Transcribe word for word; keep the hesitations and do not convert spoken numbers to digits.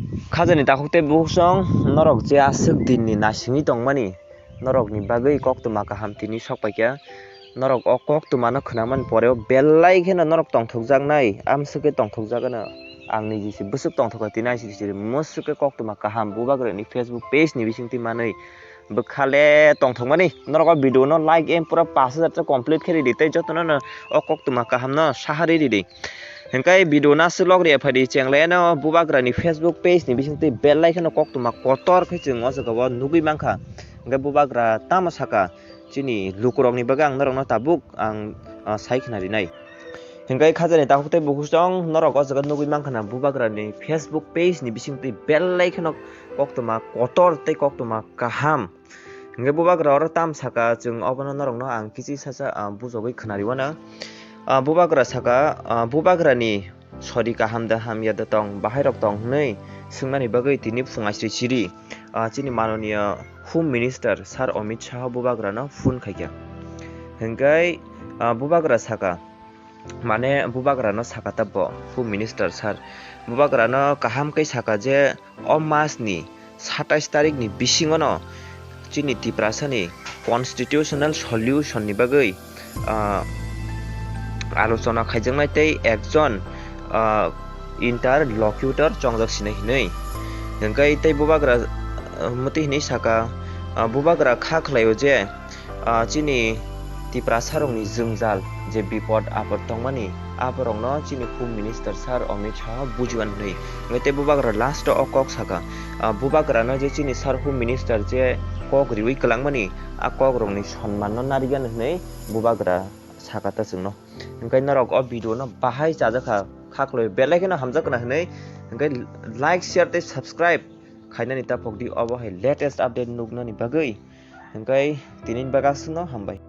Khajani takhuk tei bukhuk song norok je aswk dinni naisingwi tongmani, norokni bagwi koktwma kaham tini sokpaikha. Norok o koktwmano khwnamani poreo belai kheno norok tongthokjaknai, amswk khe tongthokjagano. Ang niji se bwswk tongthokha tini aising siri, mwswk khe koktwma kaham Bubagrani Facebook page ni bisingtwi manwi bwkha le tongthokmani. Norok o video no like em pura pash hajar ta complete khe ridi tei jotono no o koktwma kaham no sahari ridi. Hingkai video no aswk log ri phaidi chengleno Bubagrani Facebook page ni bisingtwi belai kheno koktwma kotor khe chwng o jaga o nugwi mankha. Hingkai Bubagra tamo saka chini lukurokni bagwi ang norokno tabuk ang, ah, sai khna rinai. Hingkai khajani takhuk tei bukhuk song norok o jaga nugwi mankha na Bubagrani Facebook page ni bisingtwi belai kheno koktwma kotor tei koktwma kaham. Hingke Bubagra oro tam saka, chwng obono norokno ang kichi sacha, ah, bujogwi khwnariwano. Ah, Bubagra saka, ah, Bubagrani sori kaham da hamya da tong, bahairok tong hwnwi swngmani bagwi tini phung aisri chiri, ah, chini manoniya Home Minister Sir Amit Shah Bubagrano phone khaikha. Hingke, ah, Bubagra saka, mane Bubagrano saka ta bo, Home Minister sir. Bubagrano kaham khe saka je o masni satais tarikni bisingono chini Tiprasani constitutional solution ni bagwi, ah, alochona khaijaknai tei ekjon, ah, interlocutor chongjak sinai hinwi. Hingke tei Bubagra, ah, mwtwi hinwi saka, ah, Bubagra kha khlaio je, ah, chini Tiprasarokni jwngjal je bipod apod tongmani, aborokno chini Home Minister Sir Amit Shah bujiwan hwnwi. Hingke tei Bubagra last o kok saka, ah, Bubagrano je chini Sir Home Minister je kok riwi kwlangmani, a kokrokni sonmanno narigan hwnwi Bubagra saka ta chwngno. Hingke norok o video no bahai chajakha khakloi belai kheno hamjakna hwnwi, hingke like, share tei subscribe khainani ta pokdi obo hai latest update nuknani bagwi. Hingke tini bagwi aswkno hambai.